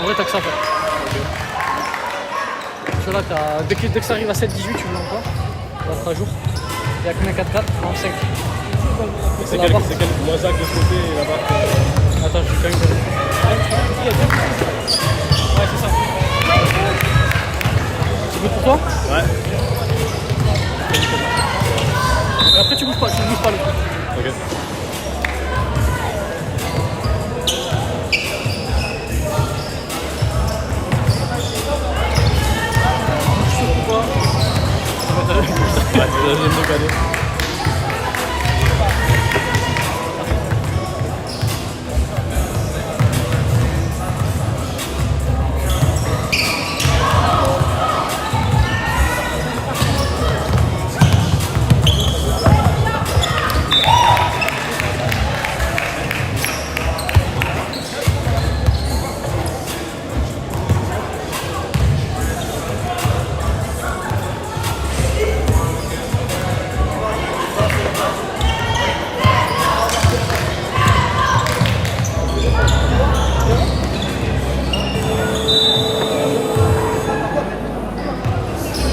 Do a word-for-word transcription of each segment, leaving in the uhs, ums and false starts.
Après, t'as que ça à faire. Cela, t'as, dès que, dès que ça arrive à sept dix-huit, tu veux encore. On va faire un jour. Il y a qu'une quatre quatre, trente-cinq. C'est quel, c'est quel ? Moi, Zach, de ce côté, là-bas. Attends, je vais quand même. Ouais, c'est ça. C'est good pour toi ? Ouais. Et après, tu bouges pas, tu bouges pas le truc. Ok.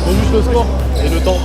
Faut juste le score et le temps.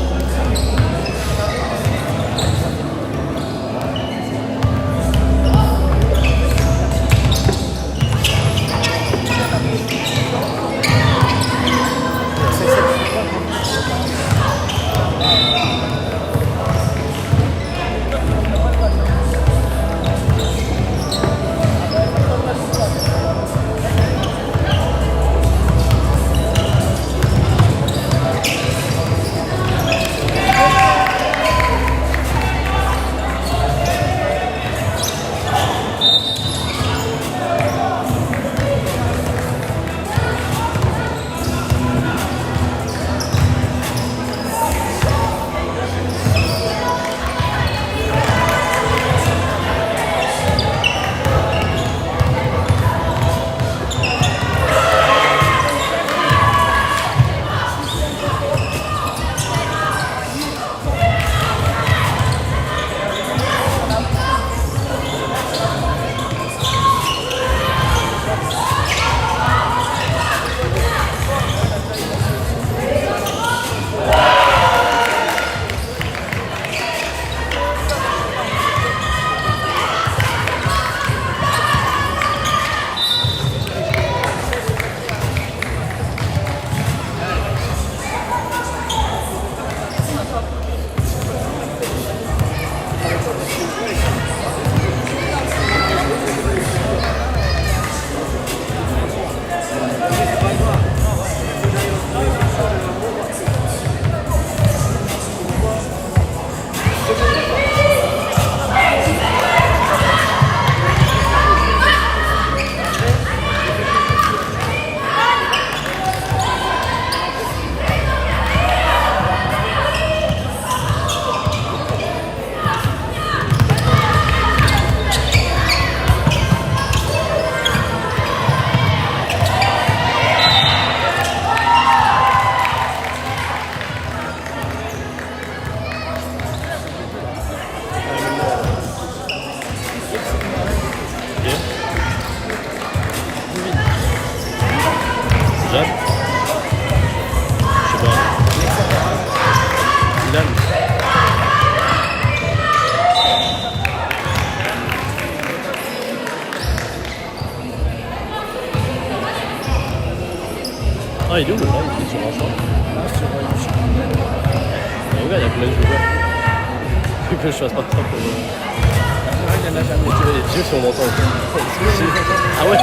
Jeanne ? Je sais pas. Dylan ? Ah, il est où le live ? Il est sur Insta ? Ah, sur, euh, YouTube. Mais regarde, il y a plein de joueurs. Que je fasse pas trop pour, euh, les yeux sur mon temps. Ah ouais ?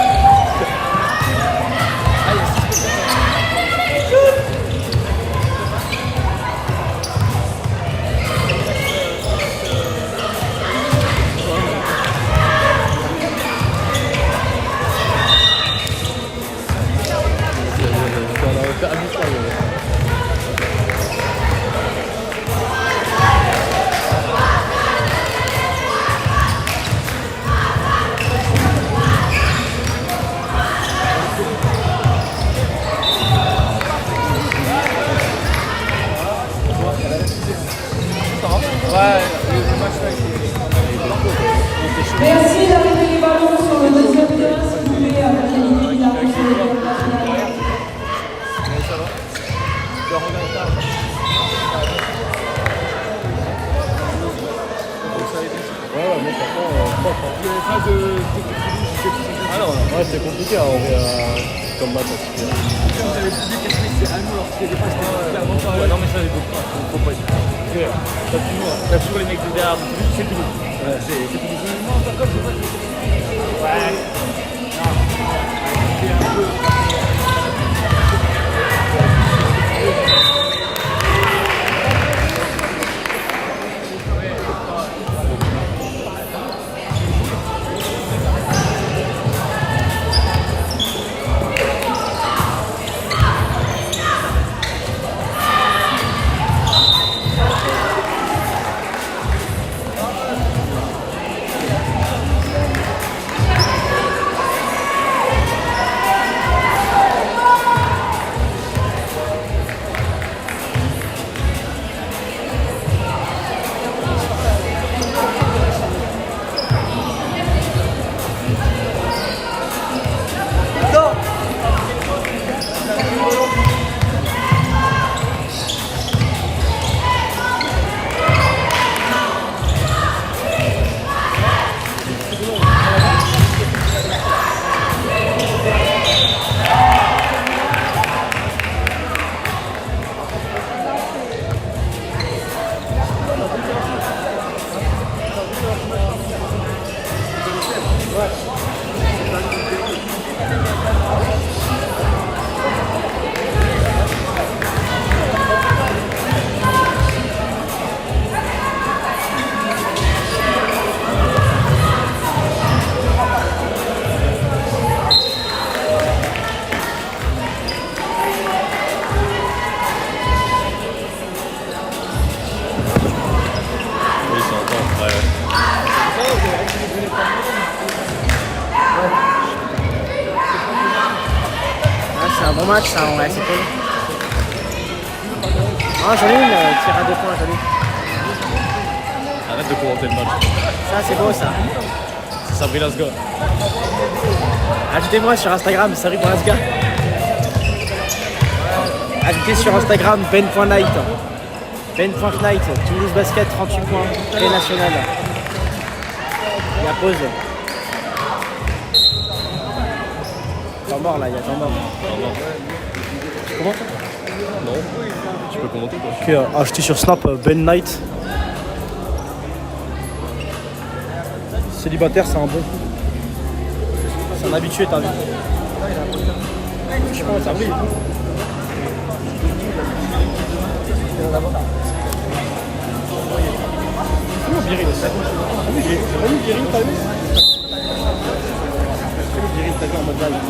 C'est compliqué à enlever, euh, comme match, parce que, euh, ouais, non, mais ça, les faut pas, faut pas être. T'as toujours, t'as toujours les mecs de derrière, c'est tout. Ouais. C'est, c'est tout. Oui, c'est encore, ouais, ouais. Ah, c'est un bon match, ça, ouais, c'est cool. Ah, joli, le tir à deux points, joli. Arrête de commenter le match. Ça, c'est beau, ça. C'est Sabri Lasga. Ajoutez-moi sur Instagram, Sabri Lasga. Ajoutez sur Instagram Ben point Knight. Ben Fortnite, Toulouse Basket, trente-huit points, pré-national. La pause. Temps mort là, il y a temps mort. Comment ça ? Non. Tu peux commenter, quoi. Ok, euh, acheté sur Snap, euh, Ben Knight. Célibataire, c'est un bon coup. C'est un habitué, t'as vu. Je pense, ah oui. Oh, Biring. Ah oui, j'ai, ah oui, Biring, t'as vu ? Biring, t'as vu, en mode live.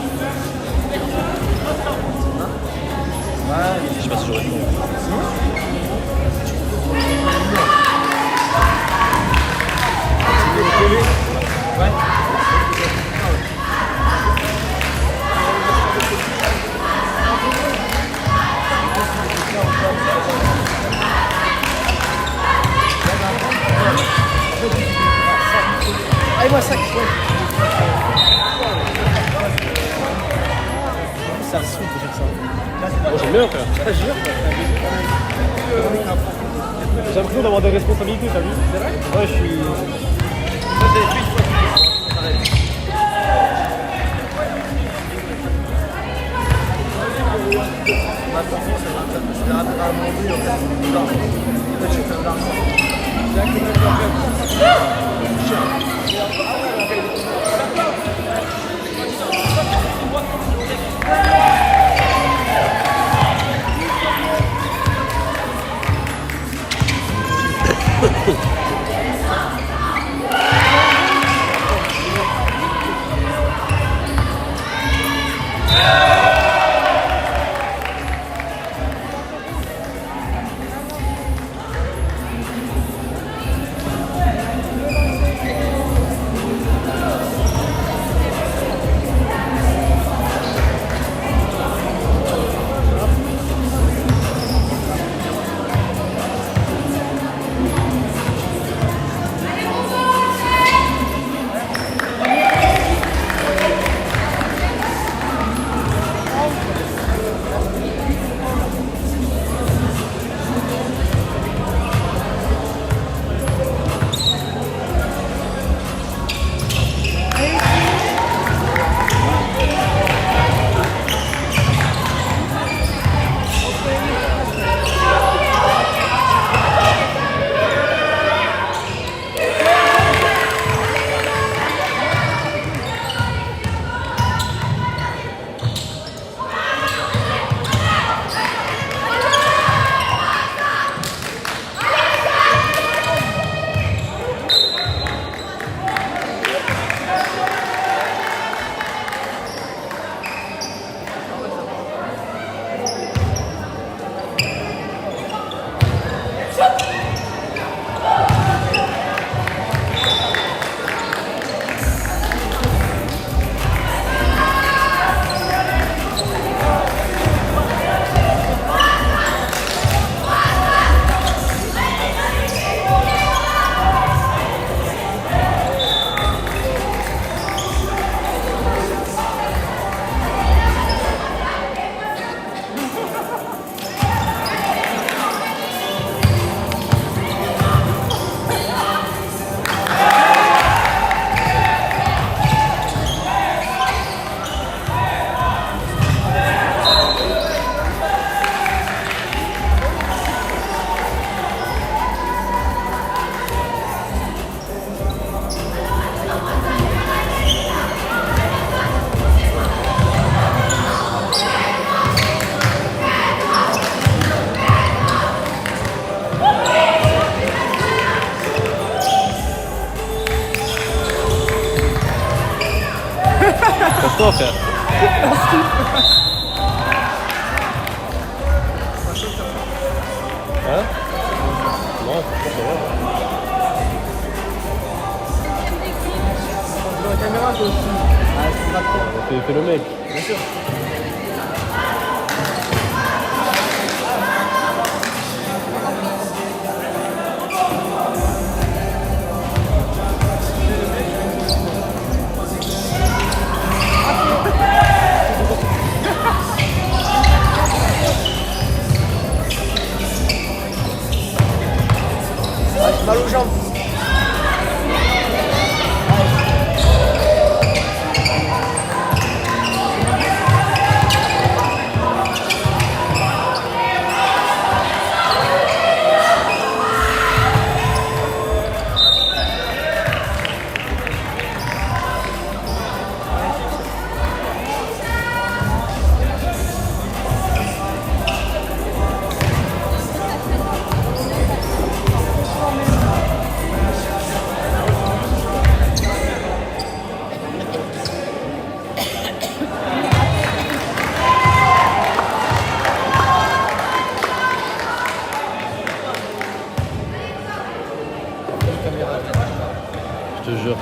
Je sais pas si j'aurais le temps. Allez, moi, ça, ouais. Ça se fout de faire ça. Moi, j'aime bien, frère. Ah, j'aime bien, frère. J'ai l'impression d'avoir des responsabilités, t'as vu ? C'est vrai ? Ouais, je suis. Hein? Non, c'est pas grave. Dans la caméra, toi aussi. Ah, c'est pas trop. Fais, fais le mec. Bien sûr. Ah, j'ai mal aux jambes. Je te jure.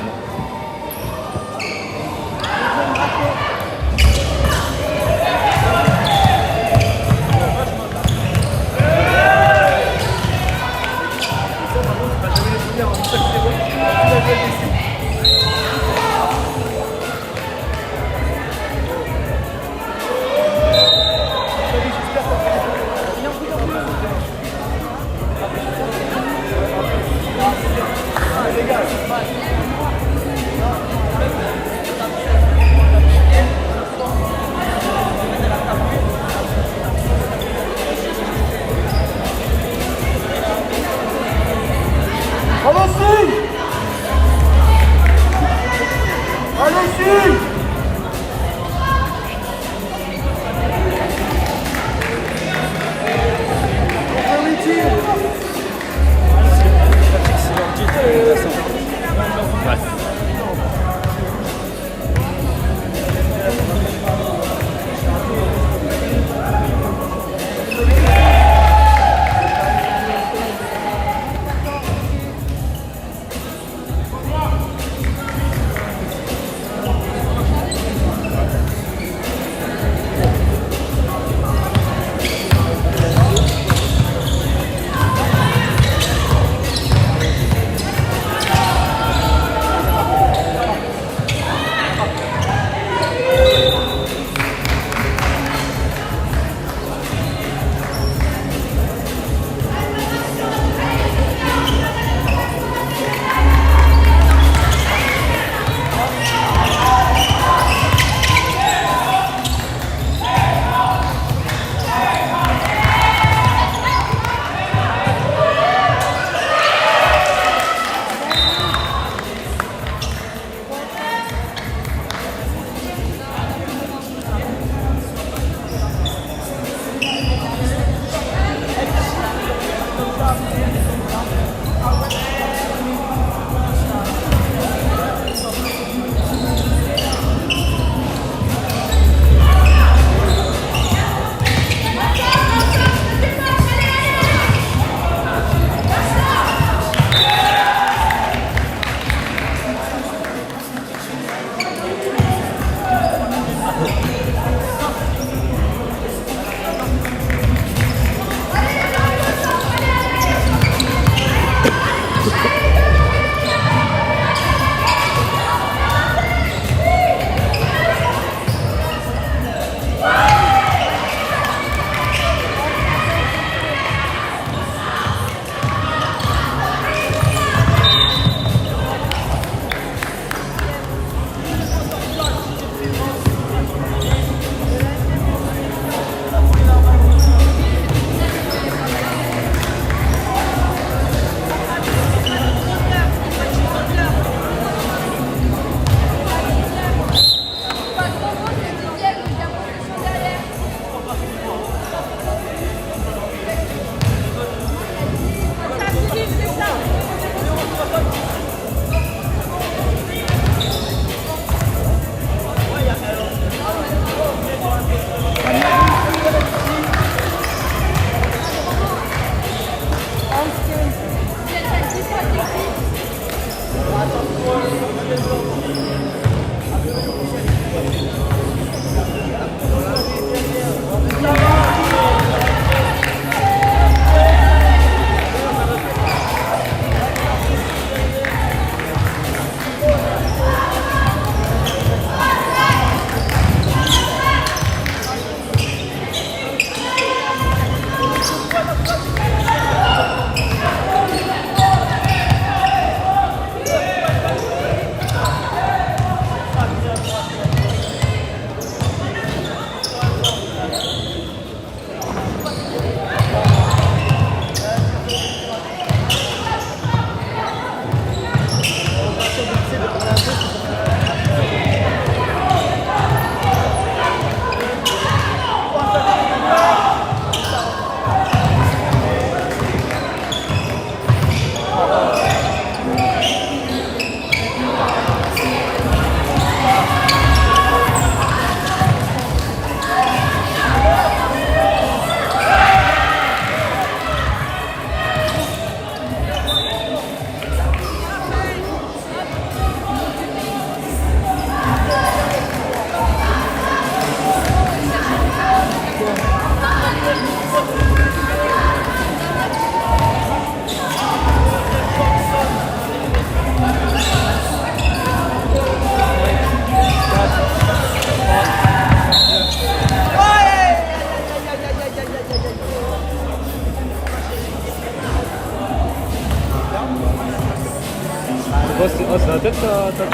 C'est la tête, ta, ta...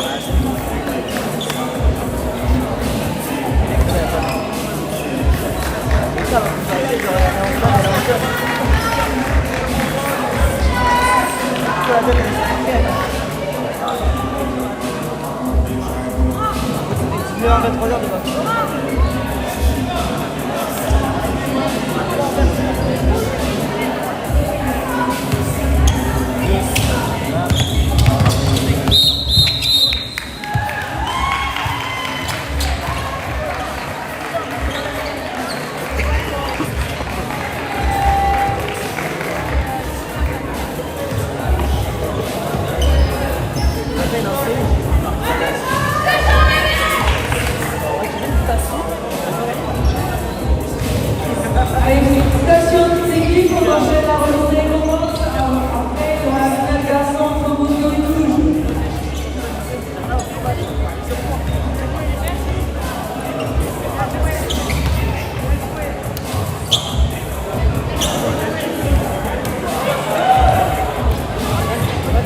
Allez, félicitations à toute l'équipe, on enchaîne la remise des récompenses, euh, après, il y aura la finale garçon entre Montpellier et Toulouse.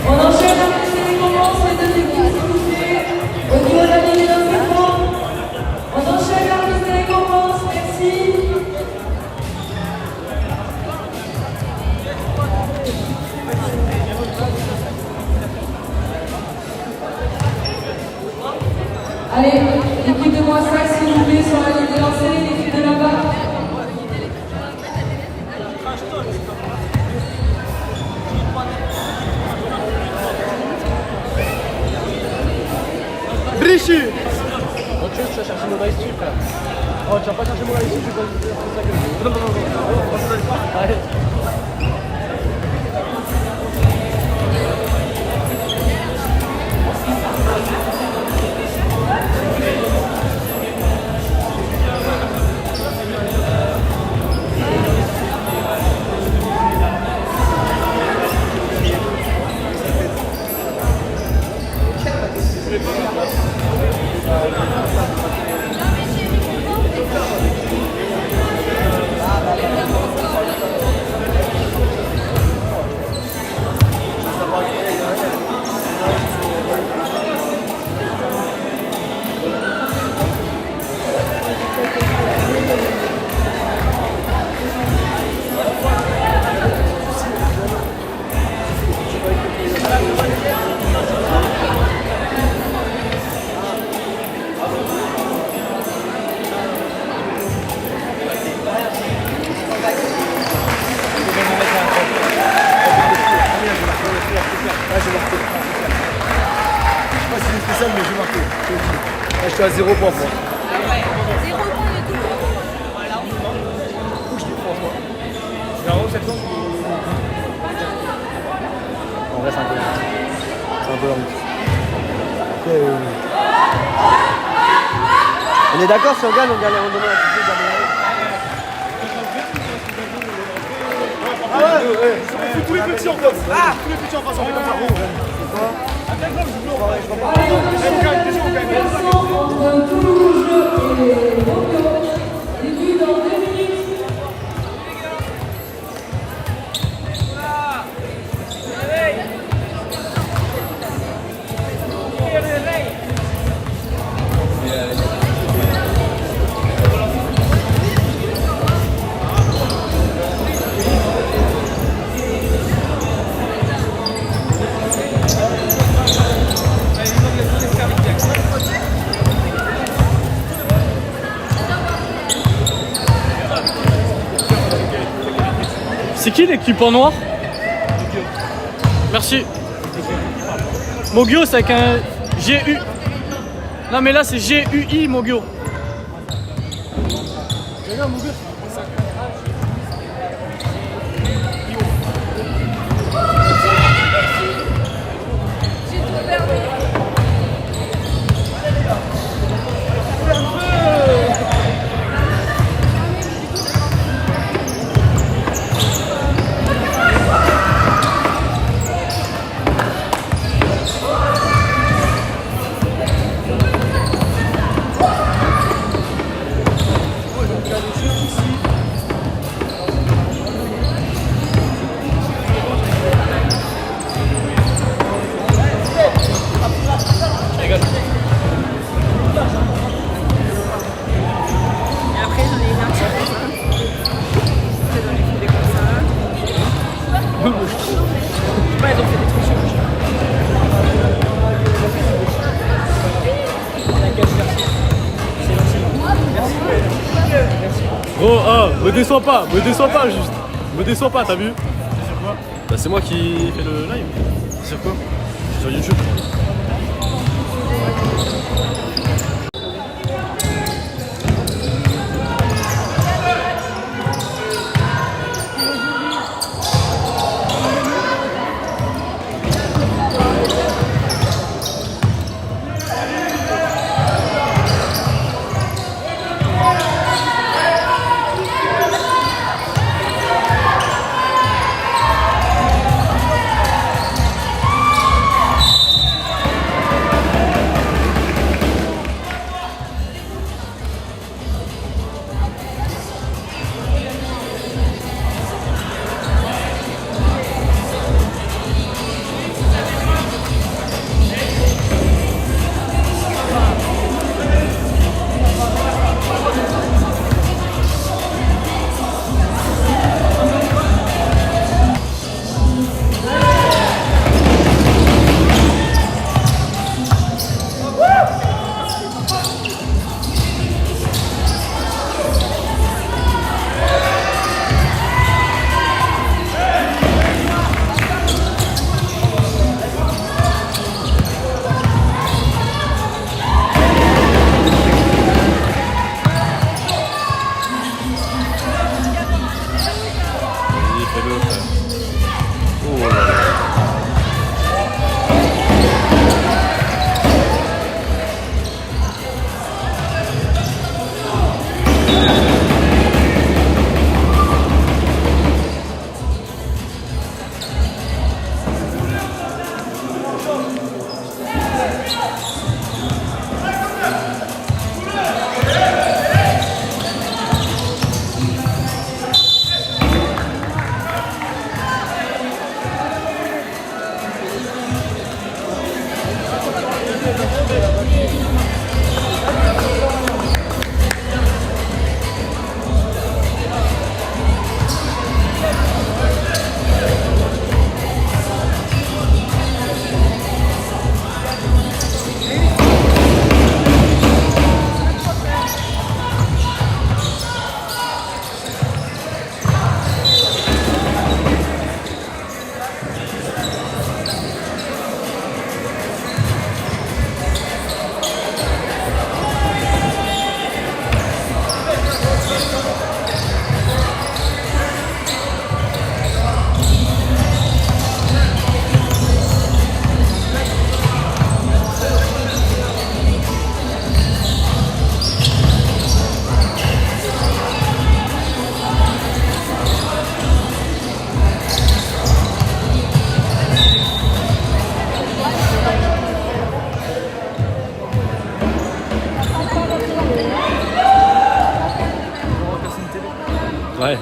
On enchaîne la remise des récompenses, les deux équipes, s'il vous plaît. Au niveau de la ligne de lancement. On enchaîne la remise des récompenses. Merci. Allez, l'équipe de Moissac, s'il vous plaît, sur la ligne de lancer, l'équipe de là-bas. Richie. Oh, tu veux que je cherche mon ice, frère ? Oh, tu vas pas chercher mon ice, tu vas... Non, non, non, non. Allez. Ah, j'ai marqué. Je sais pas si c'est spécial, mais j'ai marqué. Je le dis. Là, je suis à zéro point pour moi. Zéro point de tout. Faut que je défense, moi. En vrai, c'est un peu long. C'est un peu long. Après, euh, on est d'accord, si on gagne, on gagne, on demande à tout le monde. Ah ouais, ouais. On fout tous les petits en face. Ah, tous les petits en face, on fait comme ça. Allez, on fait ça. Entre Toulouse et Bordeaux. Début dans deux minutes. C'est qui l'équipe en noir ? Merci. Mogio, c'est avec un G U. Non, mais là, c'est G U I, Mogio. Oh, oh, me déçois pas, me déçois pas juste. Me déçois pas, t'as vu ? T'es sur quoi ? Bah, c'est moi qui fais le live. T'es sur quoi ? Je suis sur YouTube. Vas-y, fais-le, frère. Oh là là. Ouais.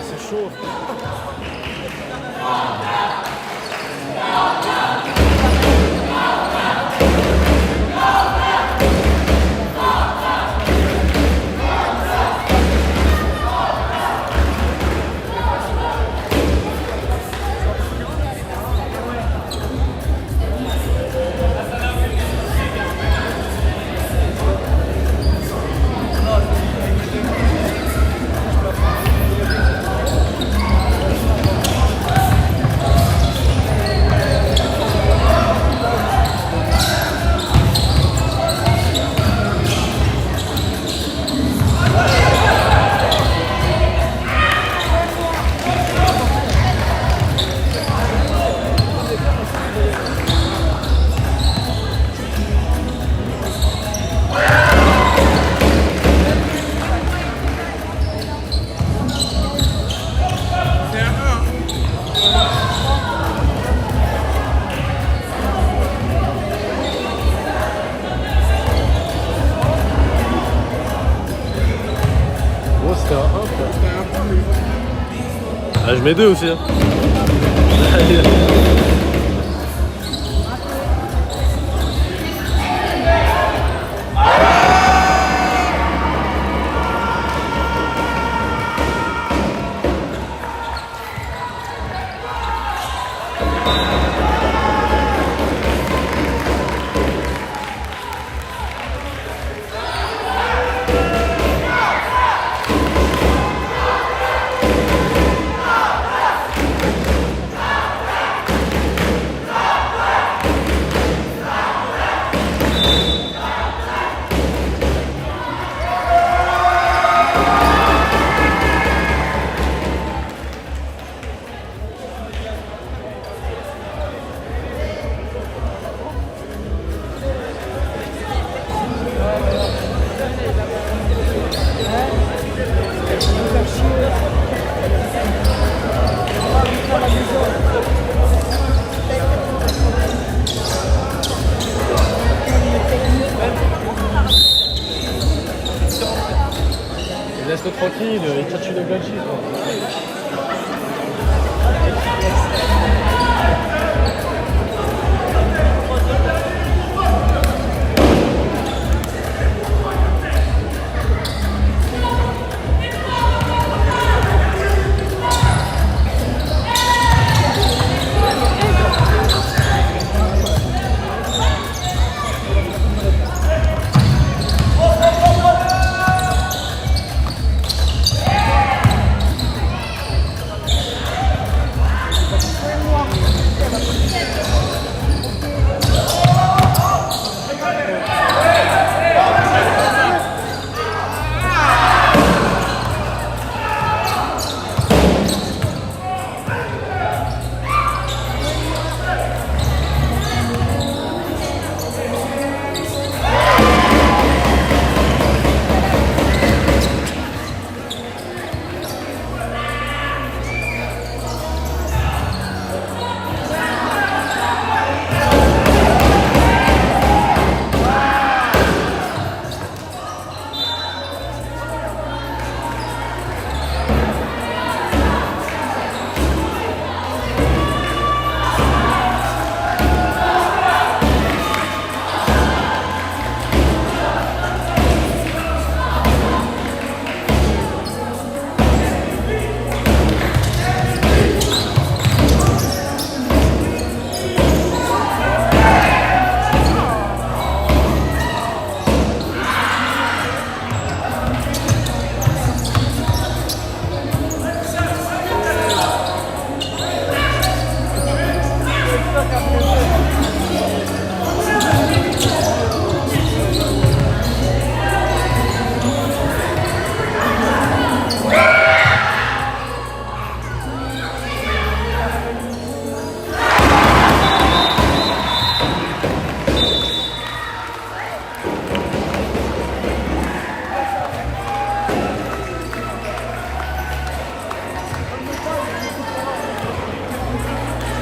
C'est chaud. Oh, c'était un un, quoi. Ah, je mets deux aussi, hein.